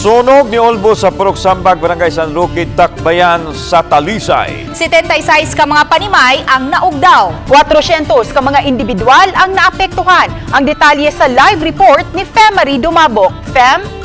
Sunog niulbo sa Purok Sambag, Barangay San Roque, Dakbayan sa Talisay. 76 ka mga panimay ang naugdaw. 400 ka mga individual ang naapektuhan. Ang detalye sa live report ni Femarie Dumabok. Fem?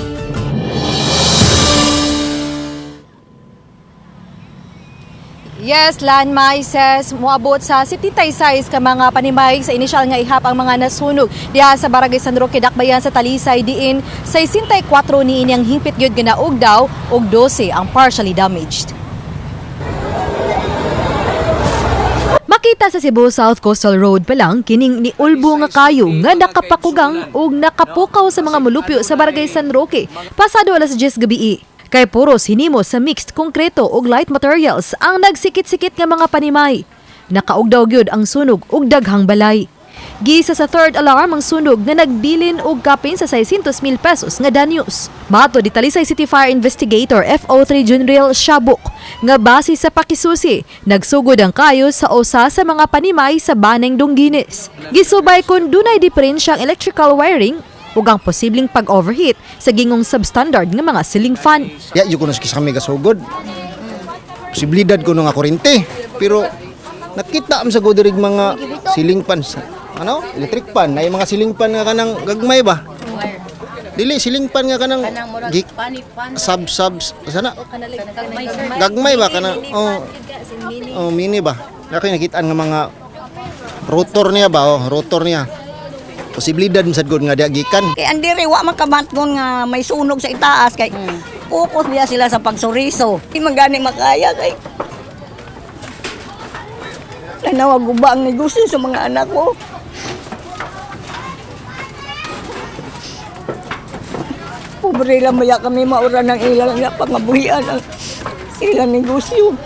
Yes, Lan says moabot sa 76 ka mga panimay sa inisyal nga ihap ang mga nasunog diha sa Barangay San Roque, Dakbayan sa Talisay, diin 64 niini ang hingpit gyud nga naugdaw ug 12 ang partially damaged. Makita sa Cebu South Coastal Road pa lang kining niulbo nga kayo nga nakapakugang ug nakapukaw sa mga mulupyo sa Barangay San Roque pasado alas 10 gabi. Kay puros hinimo sa mixed konkreto ug light materials ang nagsikit-sikit nga mga panimay. Nakaugdaw gyud ang sunog ug daghang balay. Gisa sa third alarm ang sunog nga nagbilin og kapin sa 600,000 pesos nga danyos. Mato di Talisay City Fire Investigator FO3 Junriel Shabok nga base sa pakisusi, nagsugod ang kayo sa usa sa mga panimay sa Baneng Dongginis. Gisubay kun dunay diferensya ang electrical wiring ug ang posibleng pag-overheat sa gingong substandard nga mga ceiling fan. Ya, yun ko na sa kami kasugod. Posibilidad ko nga kuryente. Pero nakita am sa goderig mga siling pan ano? Electric pan. Na mga siling pan nga kanang gagmay ba? Dili siling pan nga kanang gik, sub sub sana gagmay ba kanang, oh, oh, mini ba? Nako nakitaan nga mga rotor niya ba, oh, rotor niya. Posibilidad sad gud nga diya gikan. Kay andiri wa man kamatgon nga may sunog sa itaas kay focus niya sila sa pagsuriso. Di man gani makaya kay nanawag guba ang negosyo sa mga anak ko. Pobre lang maya kami maura ng ilang na pangabuhian ang ilang negosyo.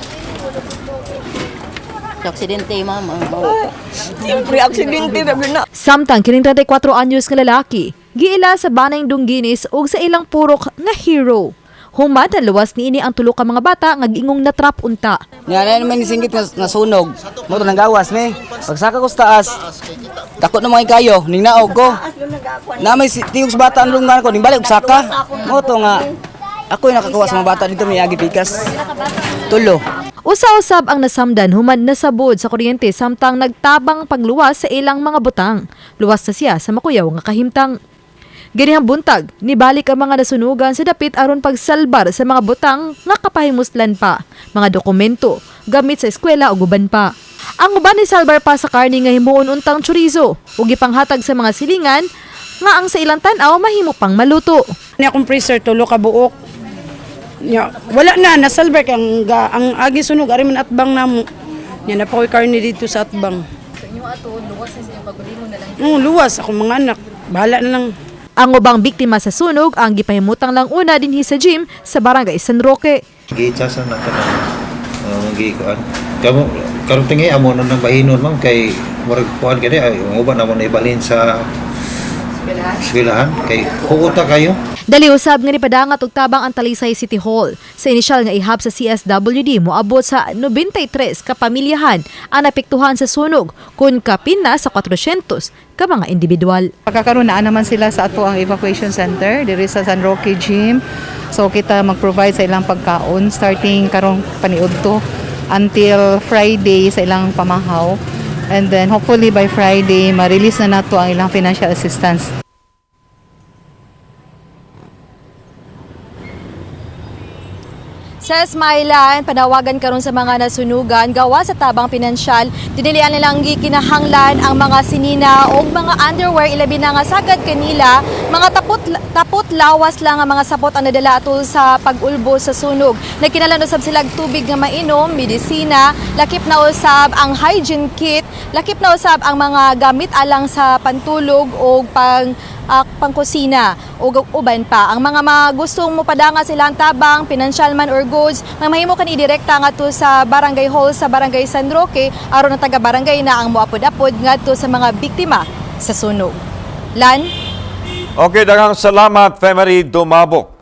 Aksidente, ma'am. Ay, siyempre, aksidente ra gyud na. Samtang kining 34 anyos nga lalaki, giila sa Banang Dungginis ug sa ilang purok nga hero. Human luwas niini ang tulo ka mga bata nga giingong natrap unta. Nga na naman nisingit nga nasunog. Mo to nang gawas me. Pagsaka ko sa taas. Dako na mga kayo, ning naog ko. Na may tiyog sa bata ang lunggan ko, ning balik og saka. Mo to nga ako yung nakakuha sa mga bata dito may agi pikas. Tulo. Usa-usab ang nasamdan human nasabod sa kuryente samtang nagtabang pagluwas sa ilang mga butang. Luwas na siya sa makuyaw nga kahimtang. Ganihang buntag, nibalik ang mga nasunugan sa dapit aron pagsalbar sa mga butang nga kapahimuslan pa, mga dokumento, gamit sa eskwela ug uban pa. Ang uban ni salbar pa sa karne nga himuon untang chorizo ug gipanghatag sa mga silingan nga ang sa ilang tan-aw mahimo pang maluto. Ni akong freezer tulo ka buok. Nya, wala na nasalbar kay ang ang agi sunog ari man atbang namo. Nya na pa ko'y karne dito sa atbang. So inyo ato luwas sa inyong kagalingon na lang. Luwas akong mga anak. Bahala na lang. Ang ubang biktima sa sunog ang gipahimutang lang una dinhi sa gym sa Barangay San Roque. Giitsasan na kanang gikuan. Kamo karon tingi amo na nang bahinon, ma'am, kay murag kuan kani ay ang uban amo na ibalhin sa eskwelahan kay huuta kayo. Dali usab nga nipadangat og tabang ang Talisay City Hall. Sa inisyal nga ihap sa CSWD moabot sa 93 ka pamilyahan ang napektuhan sa sunog kun kapin na sa 400 ka mga individual. Pagkakaroon naa naman sila sa ato ang evacuation center diri sa San Roque Gym. So kita mag-provide sa ilang pagkaon starting karong paniudto until Friday sa ilang pamahaw. And then hopefully by Friday ma-release na nato ang ilang financial assistance. Sa Smailan, panawagan karon sa mga nasunugan gawa sa tabang pinansyal. Dinilian nilang gikinahanglan ang mga sinina o mga underwear, ilabi na nga sagad kanila. Mga tapot, tapot lawas lang ang mga sapot ang nadala atol sa pag-ulbo sa sunog. Nagkinalan usab sila og tubig nga mainom, medisina, lakip na usab ang hygiene kit, lakip na usab ang mga gamit alang sa pantulog o pangkusina o uban pa. Ang mga gustong mopadanga silang tabang, pinansyal man or goods, mamahimo kan idirekta ngadto sa Barangay Hall sa Barangay San Roque aron ang taga-barangay na ang moapod-apod ngadto sa mga biktima sa sunog. Lan? Okay, daghang salamat, Femery Dumabok.